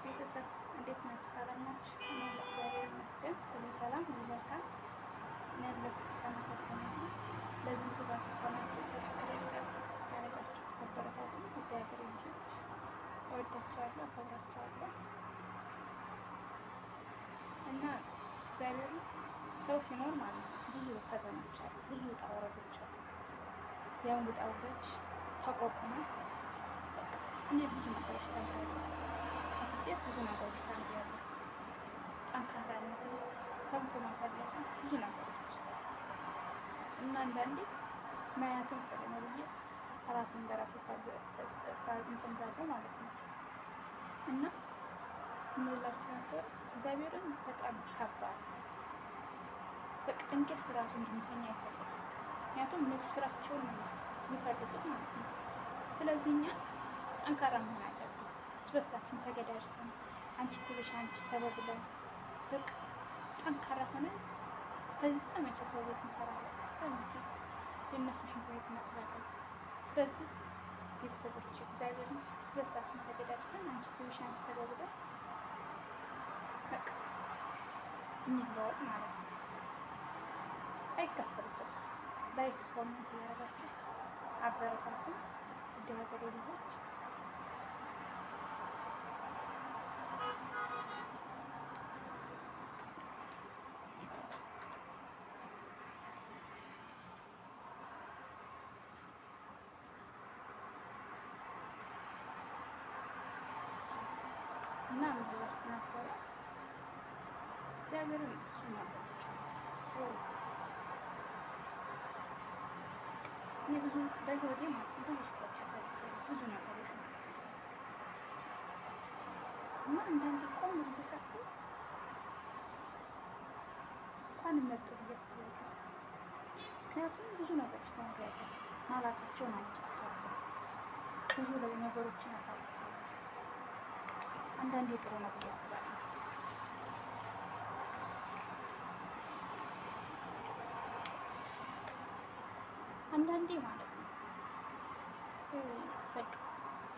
ቤተሰብ እንዴት ናችሁ? ሰላም ናችሁ? እኔ እግዚአብሔር ይመስገን ሁሉ ሰላም፣ ሁሉ መልካም እኔ ያለሁ አመሰግናለሁ። ለዚህ ዩቱብ አዲስ ከሆናችሁ subscribe ያደረጋችሁ አበረታቱ። ውድ ሀገሬ ልጆች እወዳችኋለሁ፣ አከብራችኋለሁ እና እግዚአብሔር ሰው ሲኖር ማለት ነው ብዙ ፈተናዎች አሉ፣ ብዙ ውጣ ውረዶች አሉ። ያን ውጣ ውረድ ተቋቁመን በቃ እኔ ብዙ ነገሮች ተምሬያለሁ። ከስደት ብዙ ነገሮች ተምሬያለሁ። ጠንካራነትን፣ ሰምቶ ማሳለፍን፣ ብዙ ነገሮች እና አንዳንዴ ማያትም ጥሩ ነው ብዬ ራስን በራሴ እንትን እላለሁ ማለት ነው። እና የምንላችሁ ነበር እግዚአብሔርን በጣም ከባድ በቃ እንቅልፍ ራሱ እንድንተኛ አይፈልግም። ምክንያቱም እነሱ ስራቸውን ነው የሚፈልጉት ማለት ነው። ስለዚህ እኛ ጠንካራ መሆን አለብን። እርስ በርሳችን ተገዳጅተን አንቺ ትብሽ አንቺ ተበብለን በቃ ጠንካራ ሆነን ከዚህ እስከ መቼ ሰው ቤት እንሰራለን? እስከ መቼ የእነሱ ሽንት ቤት እናጥባለን? ስለዚህ ቤተሰቦች እግዚአብሔርን እርስ በርሳችን ተገዳጅተን አንቺ ትብሽ አንቺ ተበብለን በቃ እንለወጥ ማለት ነው። አይከፈልበትም። Like comment እያደረጋችሁ አበረታቱ። ውድ ሀገሬ ልጆች እና ምንላችሁ ነበረ እግዚአብሔርን ብዙ ነገሮች አሉ። እኔ ብዙ በህይወቴ ማለት ነው ብዙ ስራዎች አሳልፌያለሁ፣ ብዙ ነገሮች ማለት ነው። እና አንዳንዴ ቆም ብዬ ሳስብ እንኳን መጡ ብዬ አስባለሁ። ምክንያቱም ብዙ ነገሮች ተምሬያለሁ፣ ማላውቃቸውን አውቄያቸዋለሁ፣ ብዙ ነገሮችን አሳልፌያለሁ። አንዳንዴ ጥሩ ነው ብዬ አስባለሁ። አንዳንዴ ማለት ነው በቃ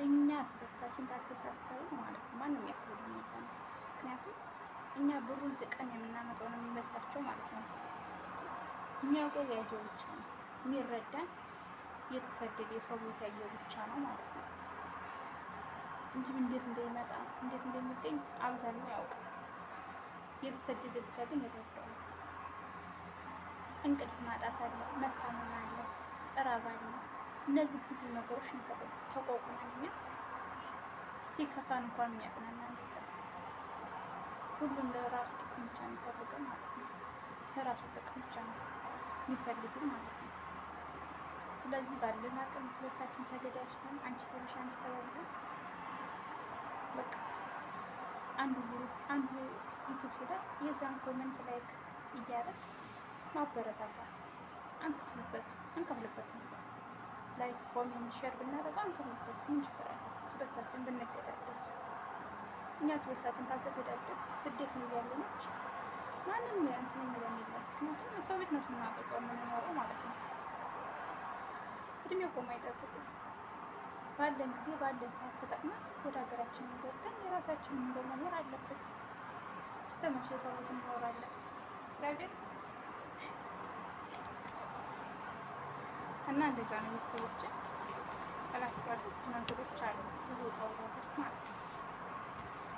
እኛ አስበሳችን ካልተሳሰብን ማለት ነው ማንም ያስብልን የለም። ምክንያቱም እኛ ብሩን ዝቀን የምናመጣው ነው የሚመስላቸው ማለት ነው። የሚያውቀው ያየው ብቻ ነው የሚረዳን፣ የተሰደደ የሰው ቤት ያየው ብቻ ነው ማለት ነው እንጂ እንዴት እንደሚመጣ እንዴት እንደሚገኝ አብዛኛው ያውቃል። የተሰደደ ብቻ ግን ይረዳዋል። እንቅልፍ ማጣት አለ፣ መታመም አለ፣ እራብ አለ። እነዚህ ሁሉ ነገሮች ተቋቁመን እኛ ሲከፋን እንኳን የሚያጽናናን የለም። ሁሉም ለራሱ ጥቅም ብቻ የሚፈልገው ማለት ነው። ለራሱ ጥቅም ብቻ ነው የሚፈልጉ ማለት ነው። ስለዚህ ባለን አቅም ስለሳችን ተገዳጅተን አንቺ ተብሽ አንቺ ተባብለን በቃ አንዱ group አንዱ ዩቱብ ሲለቅ የዛን comment like እያደረግ ማበረታታት አንከፍልበትም። Like comment share ብናደርገው አንከፍልበትም። ምን ችግር አለው? እርስ በርሳችን ብንገዳደል እኛ እርስ በርሳችን ካልተገዳደል ስደት ነው እያለነች ማንም እንትን የሚለን የለም። ምክንያቱም ሰው ቤት ነው ስናቀቀው የምንኖረው ማለት ነው። እድሜ ቆሞ አይጠብቅም። ባለን ጊዜ ባለን ሰዓት ተጠቅመን ወደ ሀገራችን ገብተን የራሳችንን ኑሮ መኖር አለብን። እስከ መቼ ሰው ቤት እንኖራለን? እግዚአብሔር እና እንደዛ ነው ቤተሰቦች እላችኋለሁ። ብዙ ነገሮች አሉ፣ ብዙ ውጣ ውረዶች ማለት ነው።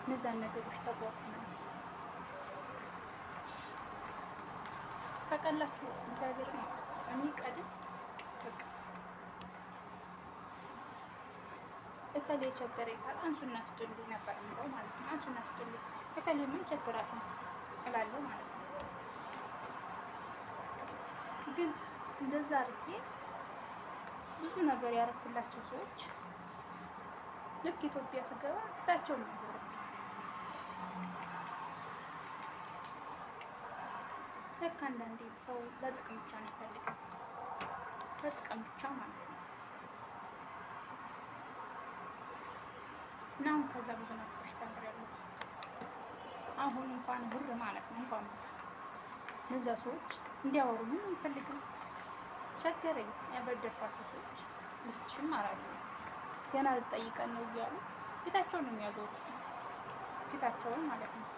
እነዛን ነገሮች ተቋቁመን ታውቃላችሁ። እግዚአብሔር ማለት ነው። እኔ ቀድም በቃ እከሌ ቸገረኝ ካለ አንሱና ስጡልኝ ነበር የምለው ማለት ነው። አንሱና ስጡልኝ እከሌ ምን ቸግራት ነው እላለሁ ማለት ነው። ግን እንደዛ አድርጌ ብዙ ነገር ያደረኩላቸው ሰዎች ልክ ኢትዮጵያ ስገባ ፊታቸውን ነው ያዞሩብኝ። ልክ አንዳንዴ ሰው ለጥቅም ብቻ ነው ይፈልጋል፣ ለጥቅም ብቻ ማለት ነው። እና አሁን ከዛ ብዙ ነገሮች ተምሬያለሁ። አሁን እንኳን ብር ማለት ነው እንኳን ብር እነዛ ሰዎች እንዲያወሩኝም አልፈልግም። ቸገረኝ። ያበደርኳቸው ሰዎች ልስትሽም አላሉ ገና ልጠይቀን ነው እያሉ ቤታቸውን ነው የሚያዞሩት። ፊታቸውን ማለት ነው።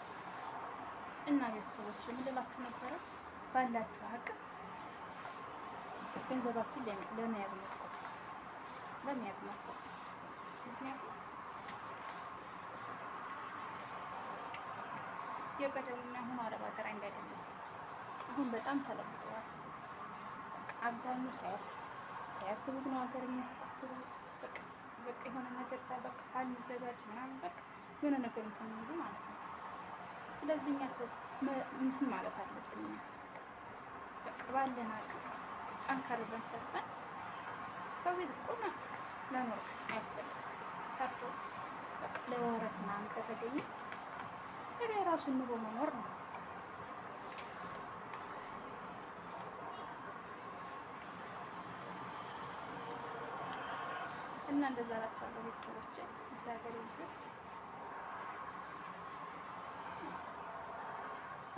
እና ቤተሰቦች የምልላችሁ ነበረ ባላችሁ አቅም ገንዘባችሁን ለመያዝ ሞክሩ፣ ለመያዝ ሞክሩ። ምክንያቱም የቀደሙና አሁኑ አረብ ሀገር አንድ አይደለም። አሁን በጣም ተለውጠዋል። አብዛኛው ሳያስቡት ነው ሀገር የሚያሳፍሩ። በቃ በቃ የሆነ ነገር በቃ ሳንዘጋጅ ምናምን በቃ የሆነ ነገር እንትን የሚሉ ማለት ነው። ስለዚህ እኛ እንትን ማለት አለብን። እኛ በቃ ባለን አቅም ጠንከር ብለን ሰርተን ሰው ቤት እኮ መኖር አያስፈልግም። ሰርቶ በቃ ለወረት ምናምን ከተገኘ የራሱን ኑሮ መኖር ነው። እና እንደዛ እላቸዋለሁ ቤተሰቦቼ፣ የሀገሬ ልጆች።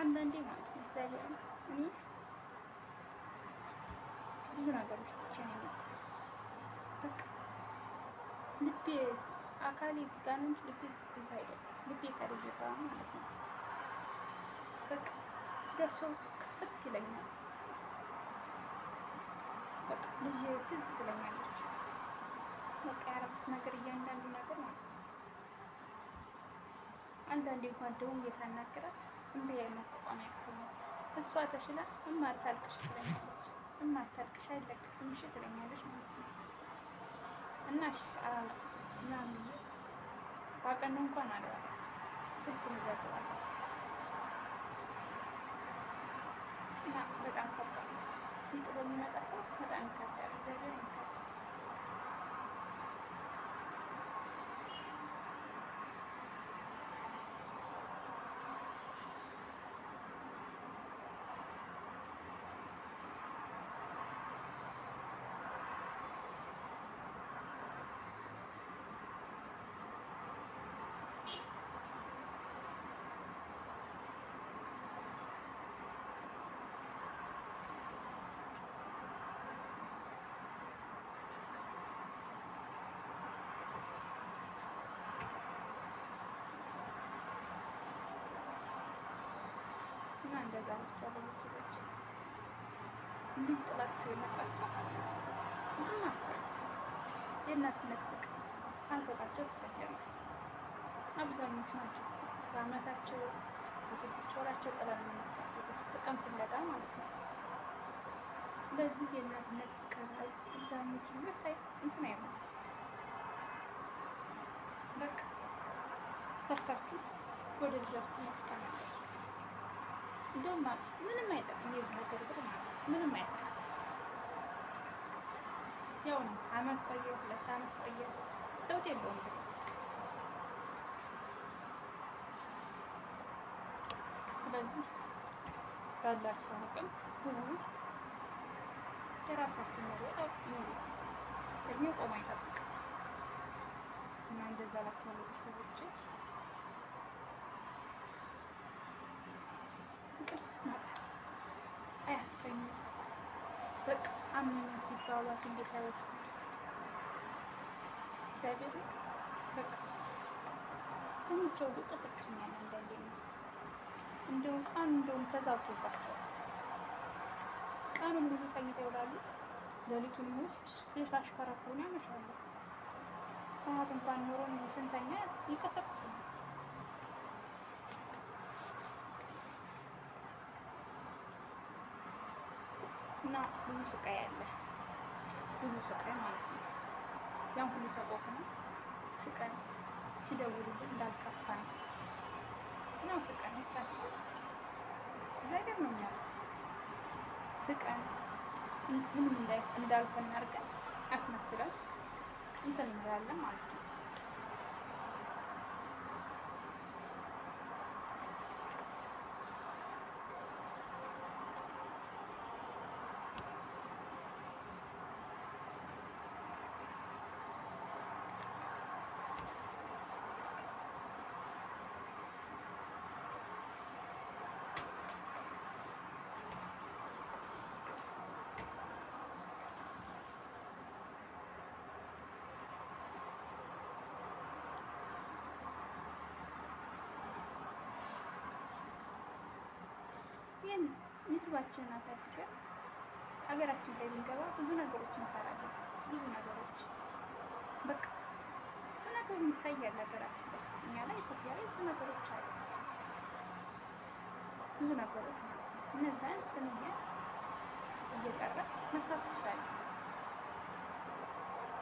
አንዳንዴ ማለት ነው እግዚአብሔርን እኔ ብዙ ነገሮች ትቼ ነው የመጣሁት። በቃ ልቤ አካሌ እዚህ ጋር ነው እንጂ ልቤ እዛ አይደለም። ልቤ ከልጄ ጋር ማለት ነው። በቃ ደርሶ ክፍት ይለኛል። በቃ ልጄ ትዝ ትለኛለች። በቃ ያደረኩት ነገር እያንዳንዱ ነገር ማለት ነው። አንዳንዴ እንኳን ደውዬ ሳናግራት እምቢ መቋቋም ያቅተኛል። እሷ ተሽላ እማ አታልቅሽ ትለኛለች። እማ አታልቅሽ አይለቅስም እሺ ትለኛለች ማለት ነው። እና እሺ አላለቅስም ምናምን ብዬ ባቀኑ እንኳን አልበላት ስልኩን እዘጋዋለሁ። እና በጣም ከባድ ነው። ጥሎ የሚመጣ ሰው በጣም ይከብዳል። እግዚአብሔር ይከብዳል። እና እንደዛ ናቸው ቤተሰቦች። እንዲህ ጥላችሁ የመጣችሁ ብዙም አትቀሩ። የእናትነት ፍቅር ሳንሰጣቸው ተሰደናል። አብዛኞቹ ናቸው በአመታቸው በ6 ወራቸው ጥለን የምንሰደዱት ጥቅም ፍለጋ ማለት ነው። ስለዚህ የእናትነት ፍቅር አብዛኞቹ ልጆች እንትን አይሆንም። በቃ ሰርታችሁ ወደ ልጃችሁ ተመለሱ። እንደውም ምንም አይጠቅም የዚህ ሀገር ብር ማለት ነው። ምንም አይጠቅም። ያው ነው አመት ቆየ፣ 2 አመት ቆየ፣ ለውጥ የለውም ብር። ስለዚህ ባላችሁ አቅም ግቡ፣ የራሳችሁ ኑሮ ኑሩ። እድሜው ቆሞ አይጠብቅም። እና እንደዛ እላችኋለሁ ቤተሰቦቼ። እንቅልፍ ማጣት አያስተኝም። በቃ አመመኝ ሲባሉ ሐኪም ቤት አይወስዱም። እግዚአብሔር በቃ ተኝቼ ሁሉ ቀሰቅሱኛል። አንዳንዴ ነው እንደውም ቀኑ እንደውም ተዛብቶባቸዋል። ቀኑን ሙሉ ተኝተው ይውላሉ። ሌሊቱን ሙሉ ሲያሽከረክሩን ያመሻሉ። ሰዓት እንኳን ኖሮን ስንተኛ ይቀሰቅሱናል። እና ብዙ ስቃይ አለ፣ ብዙ ስቃይ ማለት ነው። ያን ሁሉ ተቋቁመን ስቀን ሲደውሉልን እንዳልከፋን ነው ስቀን ውስጣችን እግዚአብሔር ነው የሚያውቀው። ስቀን ምንም እንዳልሆነ አድርገን አስመስለን እንትን እንላለን ማለት ነው። ይህን ዩቱባችንን አሳድገን ሀገራችን ላይ ብንገባ ብዙ ነገሮች እንሰራለን። ብዙ ነገሮች በቃ ብዙ ነገር ይታያል ሀገራችን ላይ፣ እኛ ላይ ኢትዮጵያ ላይ ብዙ ነገሮች አሉ። ብዙ ነገሮች ማለት ነው። እነዛን እንትን እየቀረ መስራት እንችላለን።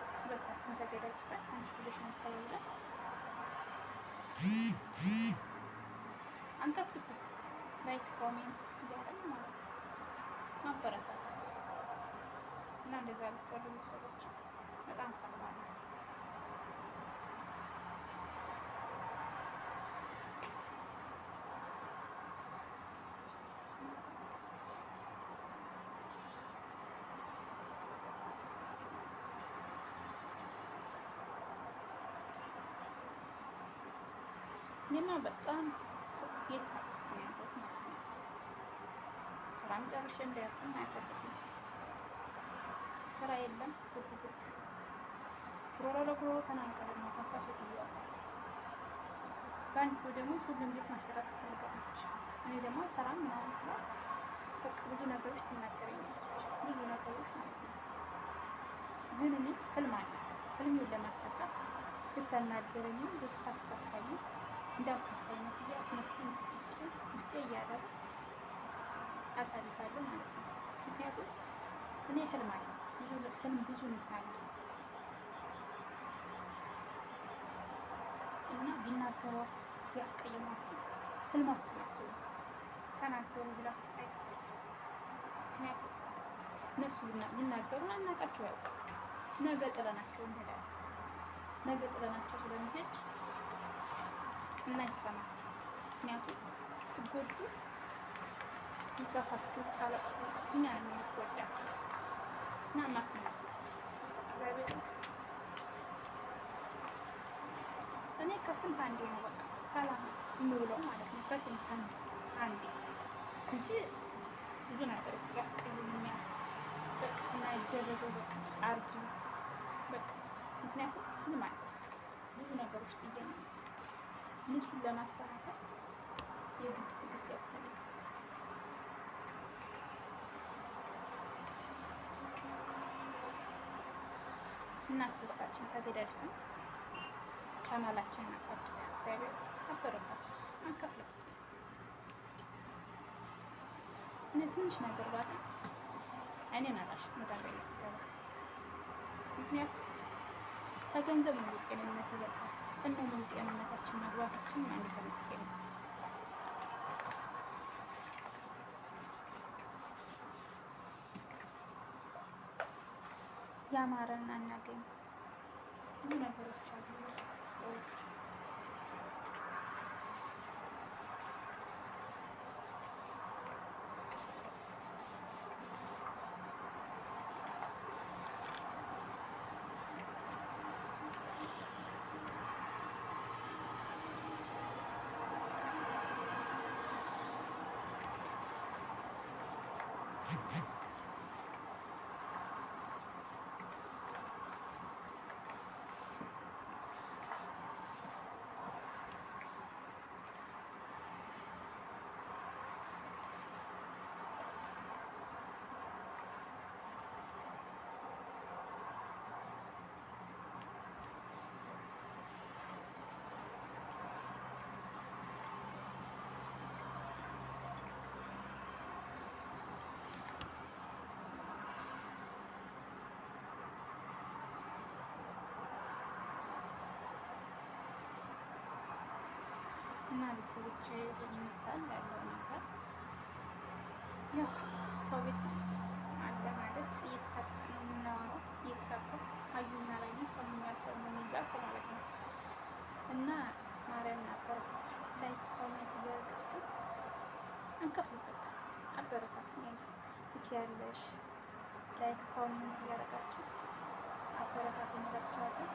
እርስ በርሳችን ተገዳጅተን አንቺ ብለሽ ተባብለን አንከፍልበት like comment እያደረግን ማለት ነው ማበረታታት እና እንደዛ ያላችኋለሁ ቤተሰቦች በጣም ከባድ ነው። እኔማ በጣም እየተሳቀቅኩ ነው ያለሁት ማለት ነው። ስራም ጨርሼ እንዳያልኩም አይፈልግም። ስራ የለም። ጉብ ጉብ ጉሮሮ ለጉሮሮ ተናንቀን ነው ከሴትዮዋ ጋር። በአንድ ሰው ደግሞ ሁሉም ቤት ማሰራት ትፈልጋለች። እኔ ደግሞ አልሰራም ምናምን ስላት በቃ ብዙ ነገሮች ትናገረኛለች። ብዙ ነገሮች ማለት ነው። ግን እኔ ህልም አለ። ህልሜን ለማሳካት ብታናገረኝም ብታስከፋኝም እንዳልከፋኝ መስዬ አስመስዬ ስቄ ውስጤ እያረረ አሳልፋለሁ ማለት ነው። ምክንያቱም እኔ ህልም አለ፣ ብዙ ህልም፣ ብዙ እንትን አለ እና ቢናገሯችሁ ቢያስቀይሟችሁ ህልማችሁን አስቡ። ተናገሩ ብላችሁ አይክፋችሁ። ምክንያቱም እነሱ ቢናገሩን አናውቃቸው ያውቁ ነገ ጥለናቸው እንሄዳለን። ነገ ጥለናቸው ስለሚሄድ እና ይሰማችሁ። ምክንያቱም ትጎዱ፣ ይከፋችሁ፣ ታለቅሱ፣ እኛ ነን የምንጎዳ እና ማስመሰል እግዚአብሔር እኔ ከስንት አንዴ ነው በቃ ሰላም የምውለው ማለት ነው። ከስንት አንዴ እንጂ ብዙ ነገሮች ያስቀይሙኛል። በቃ የማይደረገው በቃ አርጊ በቃ ምክንያቱም ህልም አለ፣ ብዙ ነገሮች ጥዬ ነው እነሱን ለማስተካከል የግድ ትዕግስት ያስፈልጋል። እና አስበሳችን ተገዳጅተን ቻናላችንን አሳድግ። እግዚአብሔር አበረታቱ፣ አንከፍልበት። እኔ ትንሽ ነገር ባጣ አይኔን አላሽም ወደ ሀገሬ ስገባ፣ ምክንያቱም ከገንዘብ ሙሉ ጤንነት ይበልጣል። ከነ ሙሉ ጤንነታችን መግባታችን አንድ ተመስገን ነው። ያማረን አናገኝ፣ ብዙ ነገሮች አሉ። ሰዎች እና ቤተሰቦቼ ይሄን ይመስላል ያለው ነገር። ያው ሰው ቤት አለ ማለት እየተሳቀ ነው የምናወራው፣ እየተሳቀው አዩኝ አላዩኝ ሰሙኝ አልሰሙኝ እያልኩ ማለት ነው። እና ማርያምን አበረታቱ፣ like comment እያደረጋችሁ አንከፍልበት፣ አበረታቱኝ። አይዞህ ትችያለሽ፣ like comment እያደረጋችሁ አበረታቱኝ እላችኋለሁ።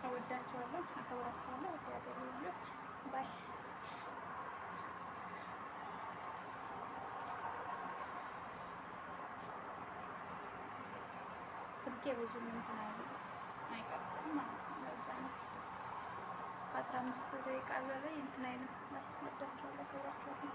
እወዳችኋለሁ፣ አከብራችኋለሁ። ወደ ሀገሬ ልጆች bye። ስልኬ ብዙም እንትን አይልም፣ አይቀጥልም ማለት ነው። ለዛ ነው። ከ15 ደቂቃ በላይ እንትን አይልም። ወዳችኋለሁ፣ አከብራችኋለሁ።